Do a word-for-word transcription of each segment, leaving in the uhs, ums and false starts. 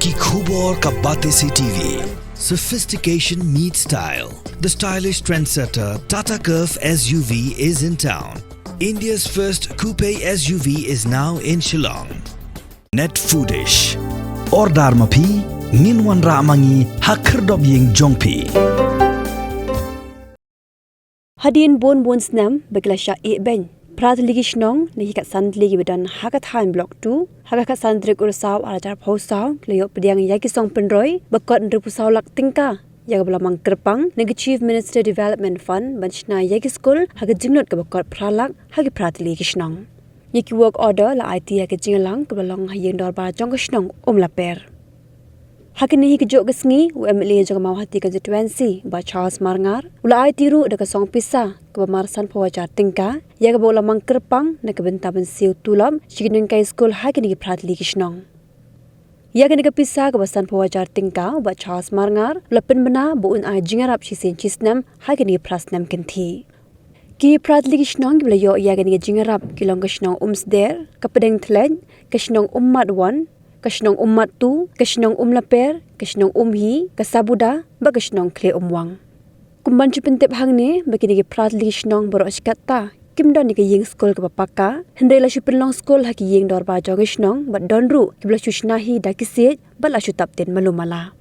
Ki khubor ka Batesi T V. Sophistication meets style. The stylish trendsetter Tata Curvv S U V is in town. India's first coupe S U V is now in Shillong. Net Foodish. Order ma phi, ngin wanrah ma ngi ha khyrdop ïing jong phi. Hadien bun bun snem ba ki la shah ïehbeiñ, phra tylli ki shnong na ki khatsan tylli kiba don ha ka thaiñ Block two, ha ka khatsan tarik u Risaw arhajar arphew saw ki la ïoh pdiang ïa ki song pynroi ba kot hynriewphew saw lak tyngka ïa kaba la mang kyrpang na ka Chief Minister Development Fund ban shna ïa ki skul ha ka jinglut kaba kot phra lak ha ki phra tylli ki shnong. Ïa ki work order la aiti ha ka jingïalang kaba long ha ïing dorbar jong ka shnong Umlaper. Ha kane hi kajuh ka sngi, u M L A jong ka Mawhati Constituency, Bah Charles Marngar, u la aiti ruh da ka song pisa kaba mar sanphew hajar tyngka ïa kaba u la mang kyrpang na ka bynta ban siew tulop sha ki nonghikai skul ha kine ki phra tylli ki shnong. Ïa kane ka pisa kaba sanphew hajar tyngka, u Bah Charles Marngar u la pynbna ba un ai jingïarap shisien shisnem ha kine ki phra snem kynthih. Ki phra tylli ki shnong kiba la ïoh ïa kane ka jingïarap ki long ka shnong Umsder, ka Pdeng Thleit, ka shnong Ummatwon, ka shnong Ummattu, ka shnong Umlaper, ka shnong Umhi, ka Sabuda bad ka shnong Khlieh Umwang. Kum ban shu pyntip hangne ba kine ki phra tylli ki shnong baroh shi katta kim don ïa ka ïing skul kaba paka, hynrei la shu pynlong skul ha ki ïing dorbar jong ki shnong bad don ruh kiba la shu shna hi da ki siej bad la shu tap tin malu mala.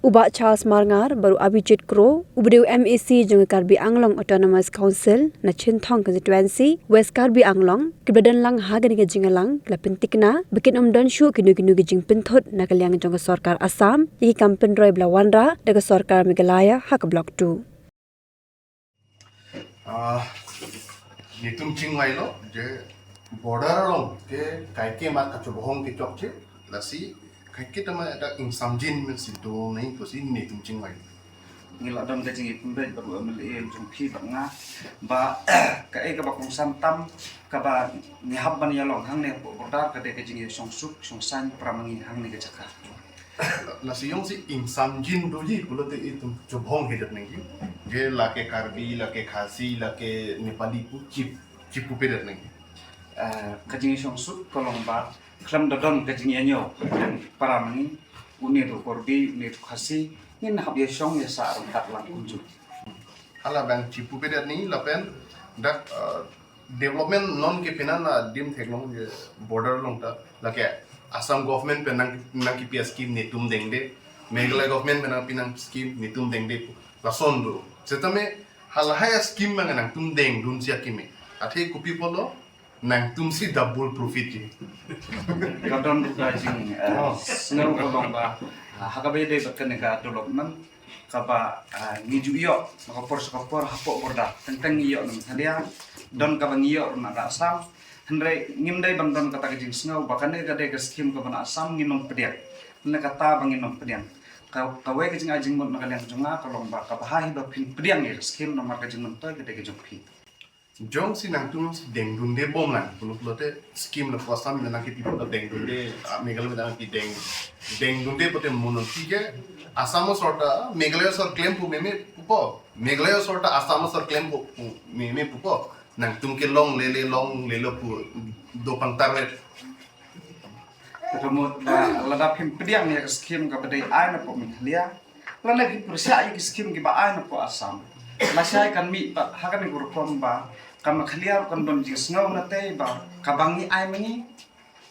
U Bah Charles Marngar bad u Abhijit Kro, uba dei u M A C jong ka Karbi Anglong Autonomous Council na Chinthong Constituency, West Karbi Anglong, kiba la don lang ha kane ka jingïalang, ki la pynthikna ba kin ym don shuh kino kino ki jingpynthut na ka liang jong ka sorkar Assam ïa ki kam pynroi ba la wanrah da ka sorkar Meghalaya ha ka Block two. Ah, nitum chingwai lo, je border along ke kaike mat ka chubahong ki chok che, lasi kaike tama da ing samjin men si do nai ko si nitum chingwai. Ngi la don ka jingïapynbeit bad u M L A jong phi bad nga ba kaei kaba kongsan tam kaba ngi hap ban ïalong hangne hapoh border ka dei ka jingïashongsuk shongsaiñ para ma ngi hangne ka jaka. Lasi ïong si ing samjin do ji kulo te itum chubahong hi dat nang ki. Je lake Karbi, lake Khasi, lake Nepali pu chip chip pu pedat nang ki. Eh, ka jingïashongsuk ka long ba khlem da don ka jingïañiew para ma ngi, une tu Karbi, une tu Khasi, ngin hap ïashong ïasah ryngkat lang kumjuh. Hala bang chip pu pedat ni lapen dak, eh, development non ke phi nang na dim theklong je border along ta lake Assam government pen nang nang kipi scheme nitum dengde, Meghalaya government pen nang pi nang scheme nitum dengde pu lason do. Setame halahai scheme mang nangtum dengdun sia kime. Athe kupi polo nangtum si double profit ji. Ka don ka jing, eh, sngewbha long ba, ah, ha kaba ïadei bad kane ka development kaba, ah, ngi ju ïoh na ka por sha ka por hapoh border. Teng teng ngi ïoh na Meghalaya, don kaba ngi ïoh na ka Assam. Hynrei ngim dei ban don kata ka jingsngew ba kane ka dei ka scheme kaba na Assam ngin ym pdiang. Kane kata ba ngin ym pdiang. Ka, kawei ka jingai jingmut na ka liang jong nga ka long ba kaba ha hi ba phin pdiang ïa ka scheme namar ka jingmyntoi ka dei ka jong phi. Jong si nangtum si dengdunde bom lang, punu punu te scheme na Assam na nang ki people dengdunde, ah, Meghalaya na nang ki deng, dengdunde pote monon ti ke, Assam sorta, Meghalaya sor claim pu meme pupo, Meghalaya sorta Assam sor claim pu, pu meme pupo, nangtum ke long lele long lele pu do pangtar ret. Ka mut ba lada phim pdiang ïa ka scheme kaba dei ai na pok Meghalaya, lada phim pyrshah ïa ki scheme kiba ai na pok Assam, lashai kan mih pat ha kane ka rukom ba ka Meghalaya ruh kan don jingsngew na tei ba kaba ngi ai ma ngi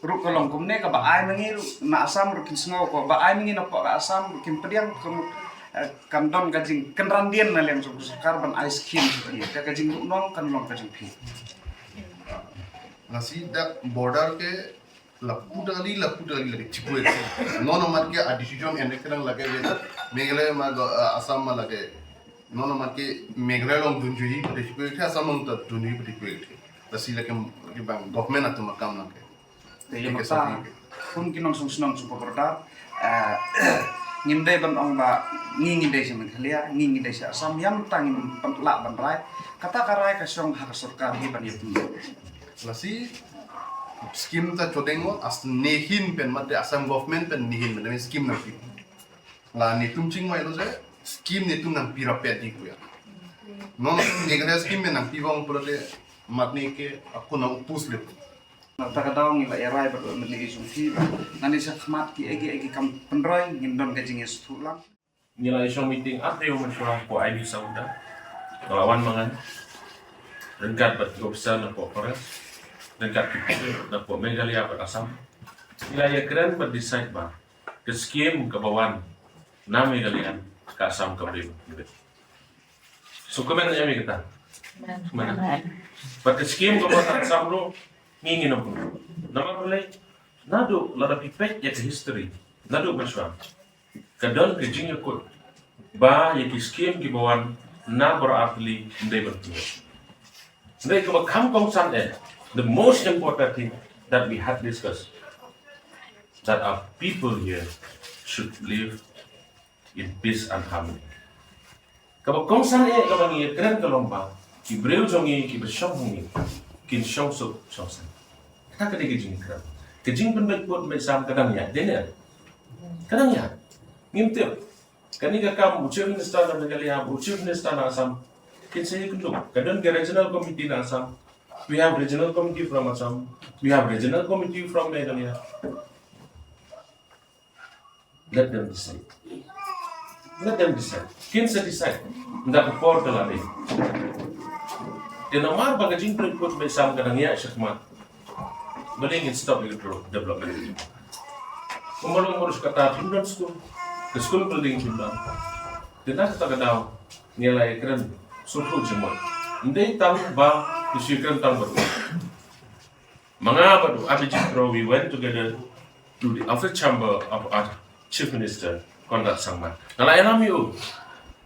ruh ka long kumne, kaba ai ma ngi ruh na Assam ruh kin sngew ko, ba ai ma ngi na pok ka Assam ruh kin pdiang. Ka mut, eh, kan don ka jingkynran dien na liang jong ka sorkar ban ai scheme jong ki, ka, ka jingduhnong kan long ka jong phi. Lasi dak border ke lapu dali, lapu dali lagi chipwe. Nono mat ke a decision ene kerang lage weda. Meghalaya ma do, ah, Assam ma lage. Nono mat ke Meghalaya long dunjui pati chipwe, Assam long ta dunjui pati chipwe. Lasi lage ke bang government atum akam lage. Te ïa mata kum ki nongshong shnong jong ka border, eh, ngim dei ban ong ba ngi ngi dei sha Meghalaya, ngi ngi dei sha Assam, ïa mata ngim pan lah ban rai. Kata ka rai ka shong ha ka sorkar hi ban ïa pynlong. Lasi scheme ta chodeng mo as nehin pen mate Assam government pen nehin pen scheme nang pi. La netum chingwai lo je scheme netum nang pi rapet di kuya. Non Meghalaya scheme pen nang pi bang pulote mat ne ke aku nang upus le. Na kata ka daw ngi la ïarai bad u MLA jong phi ba nangne shakhmat kiei kiei ki kam pynroi ngin don ka jingïasngewthuh lang. Ngi la ïashong meeting artylli mynshwa hapoh I B Samuda. Ka la wan ma nga ryngkat bad ki officer napoh Forest, ryngkat ki officer napoh Meghalaya bad Assam. Ngi la ïakren bad decide ba ka skim kaba wan na Meghalaya, ka Assam kam dei ban pynbeit. So kumne ïa me kata. Kumne. Bad ka skim kaba wan na Assam ruh ngi ngin ym pynbeit. Namar balei? Naduh lada phi peit ïa ka history, naduh mynshwa ka don ka jingïakut ba ïa ki skim kiba wan na baroh artylli ym dei ban pynbeit. Hynrei kaba kham kongsan eh, the most important thing that we had discussed, that our people here should live in peace and harmony. Kaba kongsan eh kaba ngi ïakren ka long ba ki briew jong ngi kiba shong ha ngi kin shong suk shong saiñ. Kata ka dei ka jingkren. Ka jingpynbeit pud beit sam ka dang ïaid, dei ne? Ka dang ïaid. Ngim tip. Kane ka kam u Chief Minister na Meghalaya, u Chief Minister na Assam, kin sa ïakynduh. Ka don ka Regional Committee na Assam. We have Regional Committee from Assam. We have Regional Committee from Meghalaya. Let them decide. Let them decide. Kin sa decide. Ynda ka por ka la dei. Te namar ba ka jingpynbeit pud beit sam ka dang ïaid shakhmat, balei ngin stop ïa ka development? Kumba long murus kata, phim don skul, ka skul building phim don. Te na kata ka daw ngi la ïakren sngewthuh jingmut. Ym dei tang ba ngi shu ïakren tang bad u. Ma nga bad u Abhijit Roy, we went together to the office chamber of our Chief Minister, Conrad Sangma. Nga la ïalam ïa u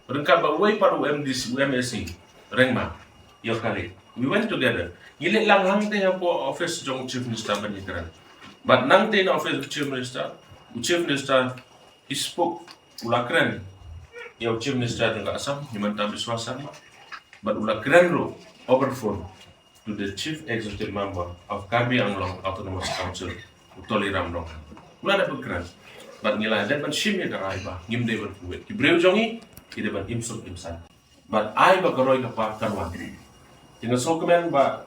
ryngkat bad uwei pat u MDC, u MAC, Rengma, ïa u Khalid. We went together. Ngi leit lang hangtei hapoh office jong u Chief Minister ban ïakren. Bad nangtei na office u Chief Minister, u Chief Minister, he spoke, u la kren ïa u Chief Minister jong ka Assam, Himanta Biswa Sarma. Bad u la kren ruh over phone to the Chief Executive Member of Karbi Anglong Autonomous Council, u Tuliram Ronghang. U la dep ban kren. Bad ngi la dep ban shim ïa ka rai ba ngim dei ban pynwit. Ki briew jong ngi ki dei ban im suk im saiñ. Bad ai ba ka roi ka par kan wan. Te nga sngewkmen ba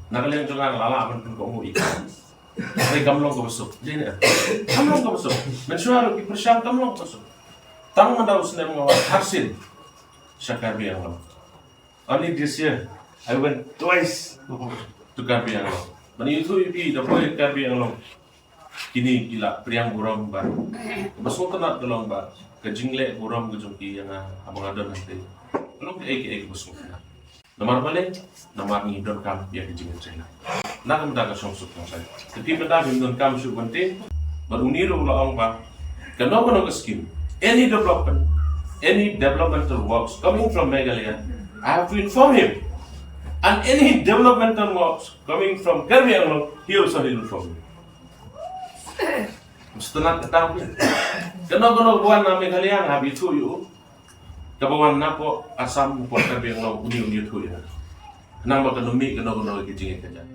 na ka liang jong nga nga la lah ban pynkohnguh ïa ka. Hynrei kam long kaba suk. Dei ne? Kam long kaba suk. Mynshuwa ruh ki pyrshang, kam long kaba suk. Tang mynta u snem nga wan arsien sha Karbi Anglong. Only this year I went twice to Karbi Anglong. Ban ïathuh ïa phi, da poi Karbi Anglong, kine ki la pdiang burom ba, ba sngewtynnat ka long ba ka jingleh burom ka jong ki ïa nga haba nga don hangtei. Ka long kaei kaei kaba sngewtynnat. Namar balei? Namar ngi donkam ïa ka jingïatrei. Na ka bynta ka shongsuk shongsaiñ. Te phi mynta phim donkam shuh ban tieng. Bad une ruh u la ong ba kano kano ka scheme, any development, any developmental works coming from Meghalaya, I have to inform him. And any developmental works coming from Karbi Anglong, he also will inform me. Mesti nak kata pun. Kano kano ka wan na Meghalaya nga hap ïathuh ïa u. Kaba wan napoh Assam, napoh Karbi Anglong, une un ïathuh ïa nga. Khnang ba kan ym mih kano kano ka jingïakajia.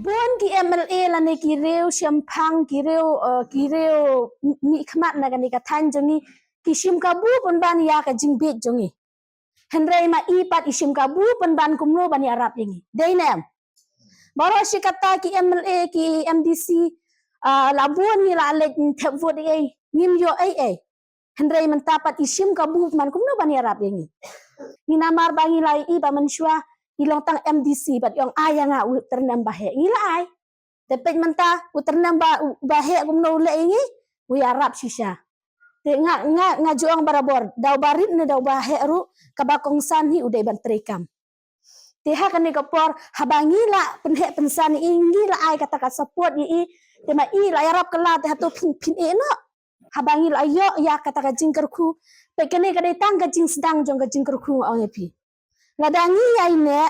Bun ki M L A lane ki riew shemphang, ki riew, eh, ki riew mih khmat na kane ka thaiñ jong ngi, ki shim kabu pynban ïa ka jingbieit jong ngi. Hynrei ma i pat i shim kabu pynban kumno ban ïarap ïa ngi. Dei ne em? Baroh shi katta ki M L A, ki M D C, ah, la bun ngi la leit thep vote ei, ngim ïoh ei ei. Hynrei mynta pat i shim kabu pynban kumno ban ïarap ïa ngi. Ngi namar ba ngi la i ba mynshuwa i long tang M D C bad i ong ai ïa nga u tyrnem ba heh. Ngi la ai. Te peit mynta u tyrnem ba, ba heh kumno u leh ïa ngi, u ïarap shisha. Te nga, nga, nga ju ong barabor, da uba rit ne da uba heh ruh, kaba kongsan hi u dei ban treikam. Te ha kane ka por, haba ngi la pynheh pynsan ïa i, ngi la ai kata ka support ïa i, te ma i la ïarap kylla te hato phin, phin ïeh noh. Haba ngi la ïoh ïa kata ka jingkyrkhu, peit kane ka dei tang ka jingsdang jong ka jingkyrkhu nga ong ïa phi. Lada ngi ïai neh,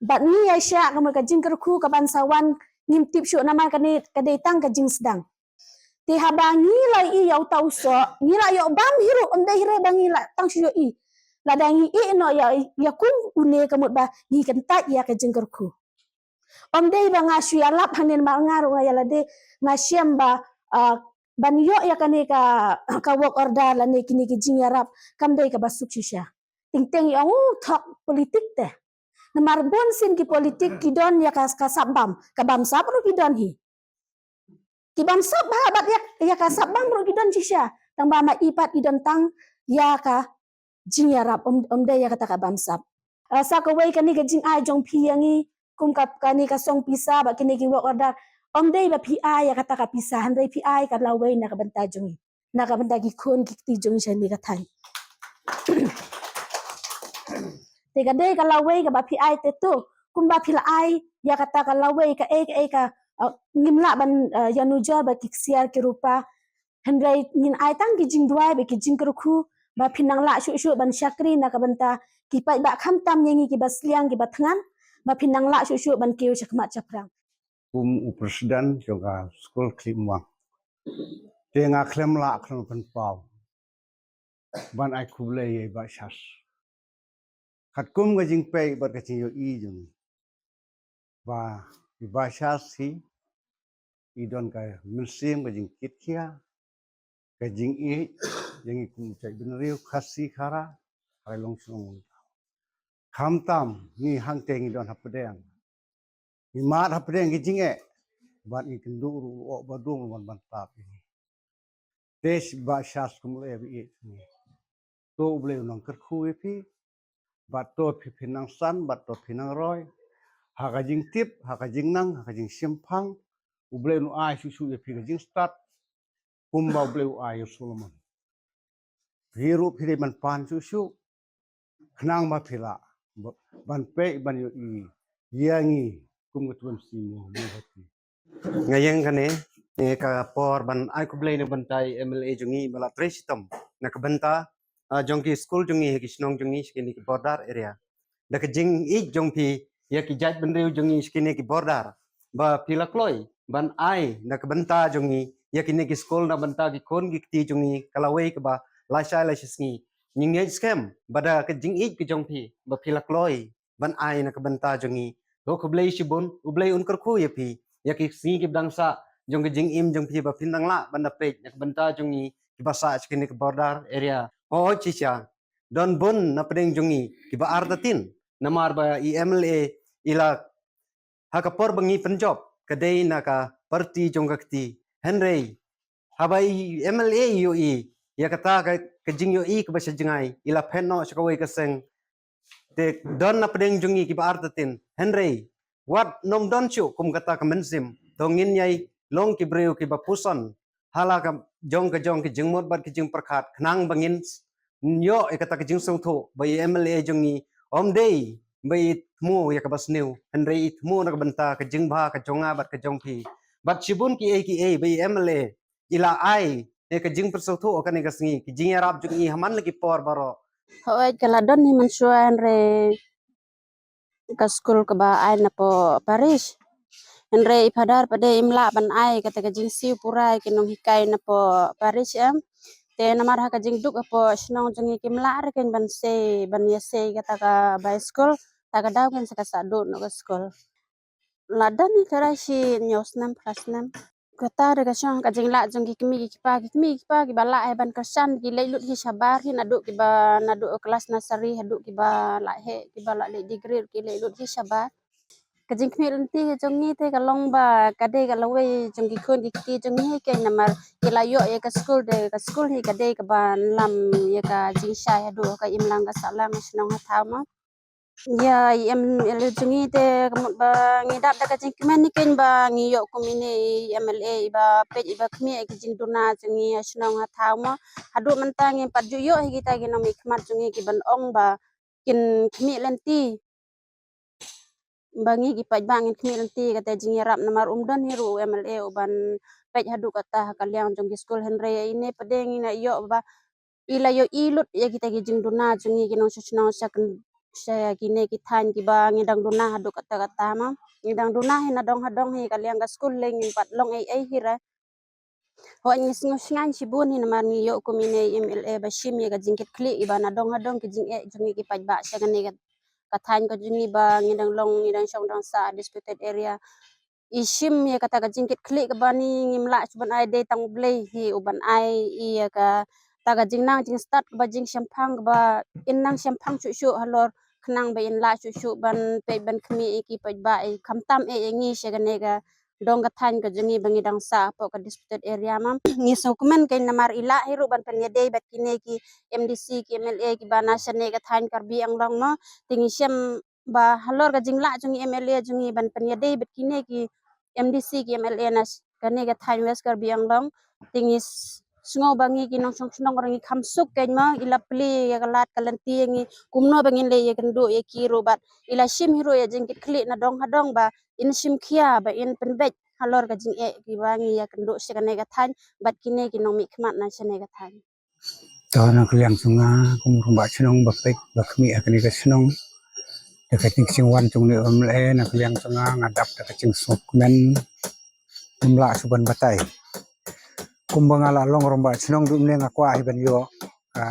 bad ngi ïai shah ka mut ka jingkyrkhu kaban sa wan, ngim tip shuh namar kane ka dei tang ka jingsdang. Te haba ngi la ïoh ïa uta u soh, ngi la ïoh bam hi ruh, ym dei hi re ba ngi la tang shu ïoh i. Lada ngi ïeh noh ïa, ïa kum une ka mut ba ngi kyntait ïa ka jingkyrkhu. Ym dei ba nga shu ïalap hangne namar nga ruh nga ïa lade nga shem ba, ah, ban ïoh ïa kane ka, ka work order lane kine ki jingïarap kam dei kaba suk shisha. Teng teng i ong u thok politik te. Namar bun sien ki politik ki don ïa ka, ka sap bam, ka bam sap ruh ki don hi. Ki bam sap ba bad ïa, ïa ka sap bam ruh ki don shisha. Tang ba ma i pat i don tang ïa ka jingïarap, ym, ym dei ïa kata ka bam sap. Ah, sa kawei kane ka jingai jong phi ïa ngi, kum ka, kane ka song pisa bad kine ki work order. Ym dei ba phi ai ïa kata ka pisa, hynrei phi ai ka lawei na ka bynta jong ngi. Na ka bynta ki khun ki kti jong ngi sha kane ka thaiñ. Te ka dei ka lawei kaba phi ai te to, kumba phi la ai ïa kata ka lawei kaei kaei ka, ah, ngim lah ban, ah, ïanujor bad ki ksiar ki rupa. Hynrei ngin ai tang ki jingduwai bad ki jingkyrkhu ba phin nang lah shuh shuh ban shakri na ka bynta ki paidbah khamtam ïa ngi kiba sliang kiba thngan, ba phin nang lah shuh shuh ban kiew shakhmat shaphrang. Kum u president jong ka skul Khliehmwang, te nga khlem lah khlem pynpaw ban ai khublei ïa i Bah Shas. Katkum ka jingpeit bad ka jingïohi jong i, ba i Bah Shas hi i don ka mynsiem ka jingkitkhia, ka jingïeit ïa ngi kum u jaitbynriew Khasi Khara ha ka long shnong. Khamtam ngi hangtei ngi don hapdeng, ngi mad hapdeng ki jingeh, bad ngi kynduh ruh u oh ba dum ban ban tap ïa ngi. Te Bah Shas kum leh ba ïeit ngi. To U Blei u nang kyrkhu ïa phi, bad to phi phin nang san, bad to phin nang roi ha ka jingtip, ha ka jingnang, ha ka jingshemphang. U Blei un ai shuh shuh ïa phi ka jingstad kumba U Blei u ai ïa u Solomon. Phi ruh phi dei ban pan shuh shuh khnang ba phi lah ba, ban peit ban ïohi ïa ngi kum ka tuan simo mo hati. Nga ïeng kane, eh, ka por ban ai khublei na ka bynta i M L A jong ngi ba la trei shitom na ka bynta, ah, jong ki skul jong ngi ha ki shnong jong ngi sha kine ki border area. Da ka jingïeit jong phi ïa ki jaitbynriew jong ngi sha kine ki border, ba phi la kloi ban ai na ka bynta jong ngi ïa kine ki skul na ka bynta ki khun ki kti jong ngi ka lawei kaba lashai lashisngi. Ngi ngeit skhem ba da ka jingïeit ka jong phi ba phi la kloi ban ai na ka bynta jong ngi. To khublei shibun, U Blei un kyrkhu ïa phi ïa ki sngi ki bdang sah jong ka jingim jong phi ba phin nang lah ban da peit na ka bynta jong ngi kiba sah sha kine ki border area. Hooid shisha, don bun na pdeng jong ngi kiba artatien namar ba i M L A i la, ha ka por ba ngi pynjop ka dei na ka party jong ka kti. Hynrei haba i M L A i ïohi ïa kata ka, ka jingïohi kaba sha jngai, i la phet noh sha kawei ka seng. Te don na pdeng jong ngi kiba artatien, hynrei wat nym don shuh kum kata ka mynsiem. To ngin ïai long ki briew kiba puson ha la ka jong ka jong ki jingmut bad ki jingpyrkhat khnang ba ngin ïoh ïa kata ka jingsngewthuh ba i M L A jong ngi ym dei ba i thmu ïa kaba sniew, hynrei i thmu na ka bynta ka jingbha ka jong nga bad ka jong phi. Bad shibun kiei kiei ba i M L A i la ai ïa ka jingpynsngewthuh ha kane ka sngi, ki jingïarap jong i ha man la ki por baroh. Hooid, ka la don hi mynshuwa, hynrei ka skul kaba ai na poh parish. Hynrei i Phadar pat de im lah ban ai kata ka jingsiew pura ïa ki nonghikai na poh parish em. Te namar ha ka jingduk hapoh shnong jong ngi kim lah re kein ban sei, ban ïa sei kata ka bai skul. Ta ka daw kein sa ka sah duh noh ka skul. la dang ni tara shi nyos nam pras nam. Kata da ka shong ka jinglah jong ki kmie ki kpa, ki kmie ki kpa kiba lah hi ban kyrshan, ki leit lut hi shabar hi naduh kiba, naduh klas nursery haduh kiba lah hi, kiba lah leit degree ki leit lut hi shabar. Ka jingkhmih lynti jong ngi te ka long ba ka dei ka lawei jong ki khun ki kti jong ngi hi keiñ namar ki la ïoh ïa ka skul, te ka skul hi ka dei kaba lam ïa ka jingshai haduh ka imlang ka sahlang shnong ha thaw ma. Ïa i M L A jong ngi te ka mut ba ngi dap da ka jingkmen hi keiñ ba ngi ïoh kum ine i M L A iba peit iba khmih ïa ki jingduna jong ngi ha shnong ha thaw ma. Haduh mynta ngim pat ju ïoh hi kita ki nongmihkhmat jong ngi ki ban ong ba kin khmih lynti. Ba ngi ki paidbah ngin khmih lynti kata jingïarap namar um don hi ruh u M L A u ban peit haduh kata ha ka liang jong ki skul, hynrei ine pat de ngi la ïoh ba i la ïoh i lut ïa kita ki jingduna jong ngi ki nongshong shnong sha kine ki thaiñ kiba ngi dang duna haduh kata kata ma. Ngi dang duna hi nadong hadong hi ka liang ka skul lei ngim pat long ei ei hi re. Hooid ngi sngew shngaiñ shibun hi namar ngi ïoh kum ine i M L A ba shim ïa ka jingkitkhlieh iba nadong hadong ki jingeh jong ngi ki paidbah sha kane ka, ka thaiñ ka jong ngi ba ngi dang long ngi dang shong dang sah disputed area. I shim ïa kata ka jingkitkhlieh kaba ni ngim lah shu ban ai dei tang U Blei hi u ban ai ïa kata ka jingnang jingstad kaba jingshemphang kaba in nang shemphang shuh shuh halor khnang ba in lah shuh shuh ban peit ban khmih ïa ki paidbah i khamtam eh ïa ngi sha kane ka dong ka thaiñ ka jong ngi ba ngi dang sah hapoh ka disputed area ma. Ngi sngewkmen keiñ namar i lah hi ruh ban pynïadei bad kine ki M D C ki M L A kiba na shane ka thaiñ Karbi Anglong ma. Te ngi shem ba halor ka jinglah jong ngi M L A jong ngi ban pynïadei bad kine ki M D C ki M L A na sh-, kane ka thaiñ West Karbi Anglong. Te ngi s-, sngew ba ngi ki nongshong shnong ruh ngi kham suk keiñ ma, i la plie ïa ka lad ka lynti ïa ngi kumno ba ngin leh ïakynduh ïa ki ruh bad i la shim hi ruh ïa jingkitkhlieh nadong hadong ba in shim khia ba in pynbeit halor ka jingeh kiba ngi ïakynduh sha kane ka thaiñ bad kine ki nongmihkhmat na shane ka thaiñ. To na ka liang jong nga kum u rangbah shnong ba peit ba khmih ha kane ka shnong. Da ka jingwan jong une u M L A na ka liang jong nga nga dap da ka jingsngewkmen. Ngam lah shu ban batai. Kumba nga la long rangbah shnong duh mynne nga kwah hi ban ïoh ka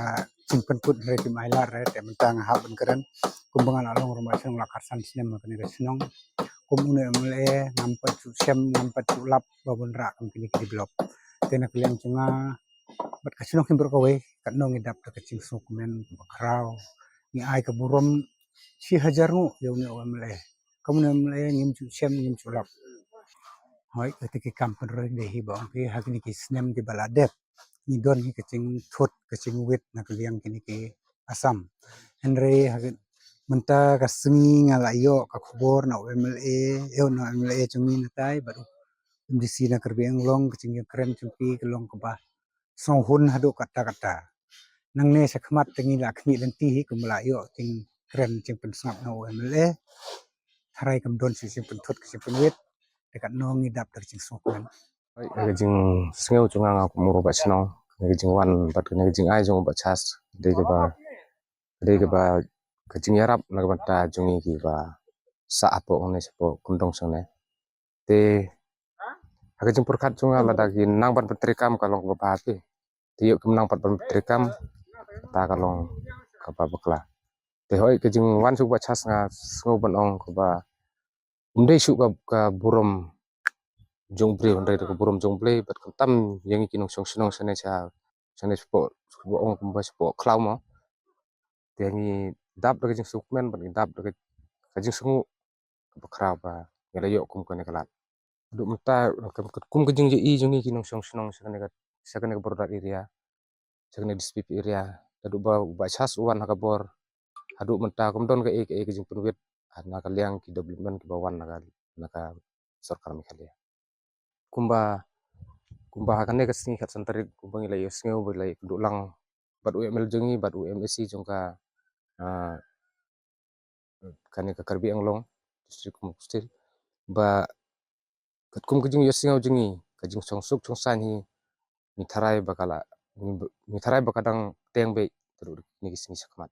jingpynkut re kim ai lad re te mynta nga hap ban kren. Kumba nga la long rangbah shnong la khatsan snem ha kane ka shnong. Kum une u M L A ngam pat shu shem ngam pat shu lap ba bun rah kum kine ki develop. Te na ka liang jong nga bad ka shnong khyndiat kawei katno ngi dap da ka jingsngewkmen kaba khraw. Ngi ai ka burom shi hajar nguh ïa une u M L A. Kum une u M L A ngim ju shem ngim ju lap. Hooid kata ki kam pynroi dei hi ba ong ki ha kine ki snem kiba la dep ngi don hi ka jingthut ka jingwit na ka liang kine ki Assam. Hynrei ha ki mynta ka sngi nga la ïoh ka khubor na u M L A ïoh na u M L A jong ngi na tai bad u M D C na Karbi Anglong ka jingïakren jong ki ka long kaba sngewhun haduh katta katta. Nangne shakhmat te ngi la khmih lynti hi kumba la ïoh jingkren jingpynsngap na u M L A. Tharai kam don shu jingpynthut ka jingpynwit. Te katno ngi dap da ka jingsngewkmen. Ka jingsngew jong nga nga kum u rangbah shnong. Ka jingwan bad ka jingai jong u Bah Charles. Dei kaba dei kaba ka jingïarap na ka bynta jong ngi kiba sah hapoh ngi shapoh kyndong shangne. Te ha ka jingpyrkhat jong nga lada ki nang ban pyntreikam ka long kaba bha te. Te ïoh kim nang pat ban pyntreikam kata ka long kaba bakla. Te hooid ka jingwan shuh ba chas nga sngew ban ong kaba um dei shuh ka, ka burom jong u briew hynrei ka burom jong u Blei bad khamtam ïa ngi ki nongshong shnong shane sha shane shapoh shapoh ong kumba shapoh khlaw mo. Te ngi dap da ka jingsngewkmen bad ngi dap da ka, ka jingsngew kaba khraw ba ngi la ïoh kum kane ka lad. Haduh mynta kum ka jingïohi jong ngi ki nongshong shnong sha kane ka, sha kane ka border area, sha kane district area, haduh ba u Bah Charles u wan ha ka bor, haduh mynta kam don kaei kaei ka jingpynwit na ka liang ki development kiba wan na ka, na ka sorkar Meghalaya. Kumba kumba ha kane ka sngi khatsan tarik kumba ngi la ïohsngew ba la ïakynduh lang bad u M L A jong ngi bad u M A C jong ka, ah, kane ka Karbi Anglong district kum kustil ba katkum ka jingïohsngew jong ngi ka jingshongsuk shongsaiñ hi ngi tharai ba ka la ngi tharai ba ka dang teng beit tang kine ki sngi shakhmat.